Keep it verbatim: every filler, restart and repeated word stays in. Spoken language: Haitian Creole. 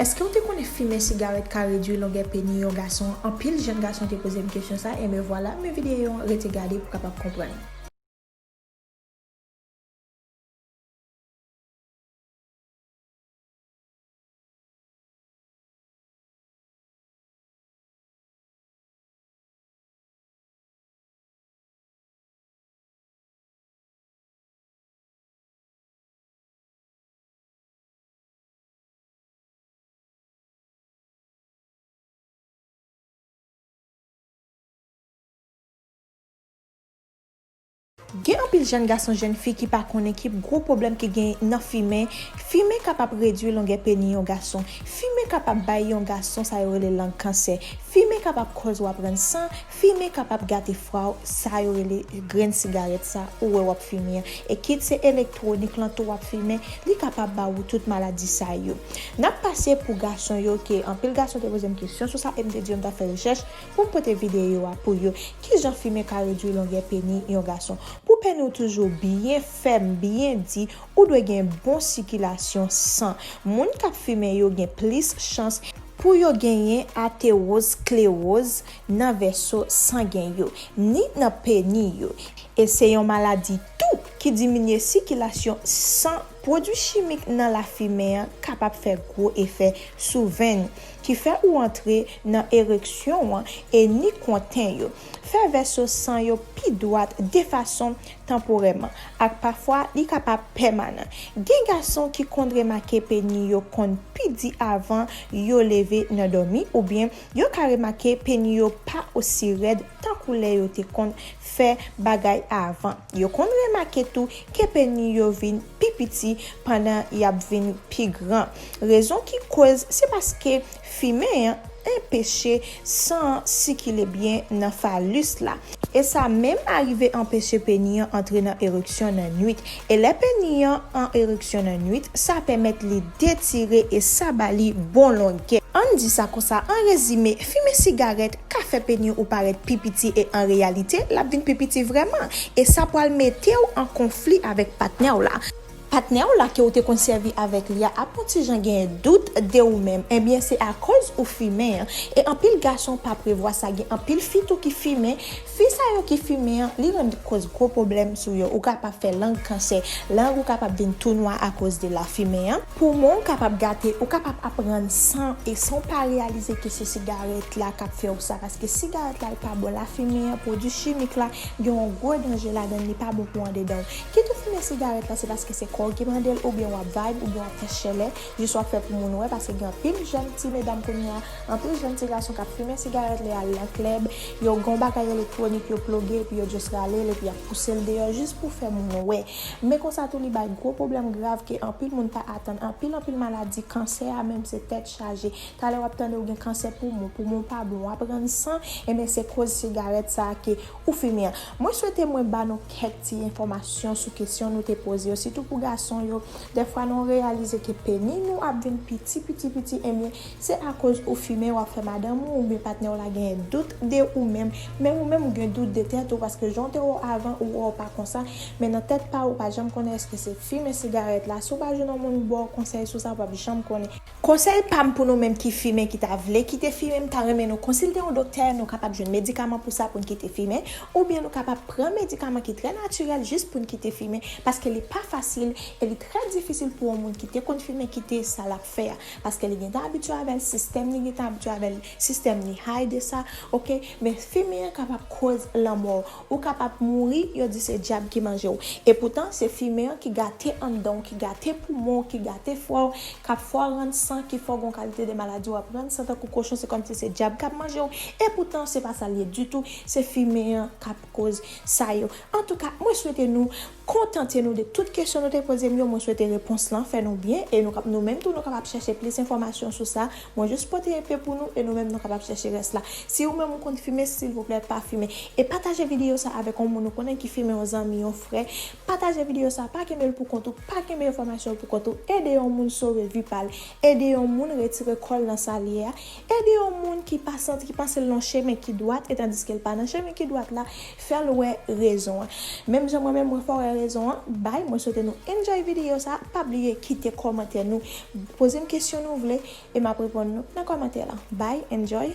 Èske w te konnen fimen sigarèt ka redui longè peni yon gason? Anpil jèn gason te poze m kesyon sa, enben vwala, men videyo an, rete gade pou w kapab konprann. Gen anpil jèn gason, jèn fi ki pa konnen ki gwo pwoblèm ki gen nan fimen. Fimen kapab redui longè peni yon gason. Fimen kapab bay yon gason sa yo rele lang kansè. Fimen kapab kòz w ap rann san. Fimen kapab gate fwa w, sa yo rele grenn sigarèt sa ou wè w ap fimen an. E kit se elektwonik lan tou w ap fimen, li kapab ba ou tout maladi sa yo. N ap pase pou gason yo, ke anpil gason te poze m kesyon sou sa, e m te di yo m t ap fè rechèch pou m pote videyo a pou yo. Kijan fimen ka redui longè peni yon gason? Pou peni w toujou byen fèm, byen di, ou dwe gen bon sikilasyon san. Moun k ap fimen yo gen plis chans pou yo genyen atewosklewoz nan vèso sangen yo, ni nan peni yo. E se yon maladi tou ki diminye sikilasyon san. Pwodui chimik nan lafimen an kapab fè gwo efè sou venn, ki fè ou antre nan ereksyon an e ni konten yo. Fè vèso san yo pi dwat de fason tanporèman, ak pafwa li kapab pèmanan. Gen gason ki konn remake peni yo konn pi di avan yo leve nan dòmi, oubyen yo ka remake peni yo pa osi rèd tankou lè yo te konn fè bagay avan. Yo konn remake tou ke peni yo vin pi piti pandan y ap vin pi gran. Rezon ki koz se paske fimen an anpeche san an sikile byen nan falis la. E sa menm arive anpeche peni an antre nan ereksyon nan nwit. E lè peni an an ereksyon nan nwit, sa pèmèt li detire e sa ba li bon longè. Ann di sa konsa, an rezime, fimen sigarèt ka fè peni ou parèt pi piti e an reyalite, l ap vin pi piti vrèman. E sa pral mete w an konfli avèk patnè w la. Patnè w la ke w te konn sèvi avèk li a ap yon ti jan genyen dout de ou menm. Ebyen, se akoz ou fimen an. E anpil gason pa prevwa sa, gen anpil fi tou ki fimen. Fi sa yo ki fimen an, li rann koz gwo pwoblèm sou yo. Ou kapab fè lang kansè, lang ou kapab vin tou nwa akoz de lafimen an. Poumon w kapab gate, ou kapab ap rann san, e san w pa reyalize ke se sigarèt la k ap fè w sa, paske sigarèt la l pa bon. Lafimen an, pwodui chimik la, gen yon gwo danje ladan l, li pa bon pou andedan w. Kit ou fimen sigarèt la, se paske se kò w ki mande l, oubyen w ap vibe, oubyen w ap fè chèlè, jis w ap fè pou moun wè, paske gen anpil jèn ti medam kounye a, anpil jèn ti gason k ap fimen sigarèt lè y al nan klèb, yo gen yon bagay elektwonik yo ploge, epi yo just rale l, epi y ap pouse l deyò, jis pou fè moun wè. Men konsa tou, li bay gwo pwoblèm grav ke anpil moun pa atann, anpil, anpil maladi, kansè a menm se tèt chaje. Talè w ap tande ou gen kansè poumon, poumon w pa bon, w ap rann san, enben se koz sigarèt sa a ke ou fimen an. Mwen swete mwen ba nou kèk ti enfòmasyon sou kesyon nou te poze yo, sitou pou gason yo. Dèfwa nou reyalize ke peni nou ap vin piti, piti, piti, enben se akoz ou fimen, w ap fè madanm ou oubyen patnè w la genyen dout de ou menm. Menm ou menm ou gen dout de tèt ou, paske jan w te wè w avan, ou wè w pa konsa, men nan tèt pa w, ou pa janm konnen èske se fimen sigarèt la. Si w pa jwenn yon moun ba w konsèy sou sa, w p ap janm konnen. Konsèy pa m pou nou menm ki fimen, ki ta vle kite fimen, m ta renmen nou konsilte yon doktè, nou kapab jwenn medikaman pou sa pou n kite fimen, oubyen nou kapab pran medikaman ki trè natirèl jis pou n kite fimen, paske li pa fasil e li trè difisil pou yon moun ki te konn fimen kite sa l ap fè a, paske li gentan abitye avè l, sistèm li gentan abitye avè l, sistèm li high de sa, oke, men fimen an kapab koz lanmò. Ou kapab mouri, yo di se dyab ki manje w. Epoutan, se fimen an ki gate anndan w, ki gate poumon w, ki gate fwa w, k ap fè w rann san, ki fè w gen yon kalite de maladi, w ap rann san tankou kochon, se kòmsi se dyab k ap manje w. Epoutan, se pa sa l ye ditou, se fimen an k ap koz sa yo. Antouka, mwen swete nou kontante nou de tout kesyon nou te poze m yo. Mwen swete repons lan fè nou byen, e nou kap-, nou menm tou, nou kapab chèche plis enfòmasyon sou sa. Mwen jis pote enpe pou nou, e nou menm nou kapab chèche rès la. Si ou menm ou konn fimen, silvouplè, pa fimen. E pataje videyo sa avèk yon moun ou konnen ki fimen, yon zanmi, yon frè. Pataje videyo sa, pa kenbe l pou kont ou, pa kenbe enfòmasyon pou kont ou. Ede yon moun sove vi pa l. Ede yon moun retire kò l nan sa l ye a. Ede yon moun ki pa santi, ki panse l nan yon chemen ki dwat, e tandiske l pa nan chemen ki dwat la, fè l wè rezon an. Menm jan mwen menm, mwen fè w wè rezon an. Bye, mwen swete nou enjoy videyo sa. Pa bliye kite kòmantè nou. Poze m kesyon nou vle e m ap reponn nou nan kòmantè la. Bye, enjoy.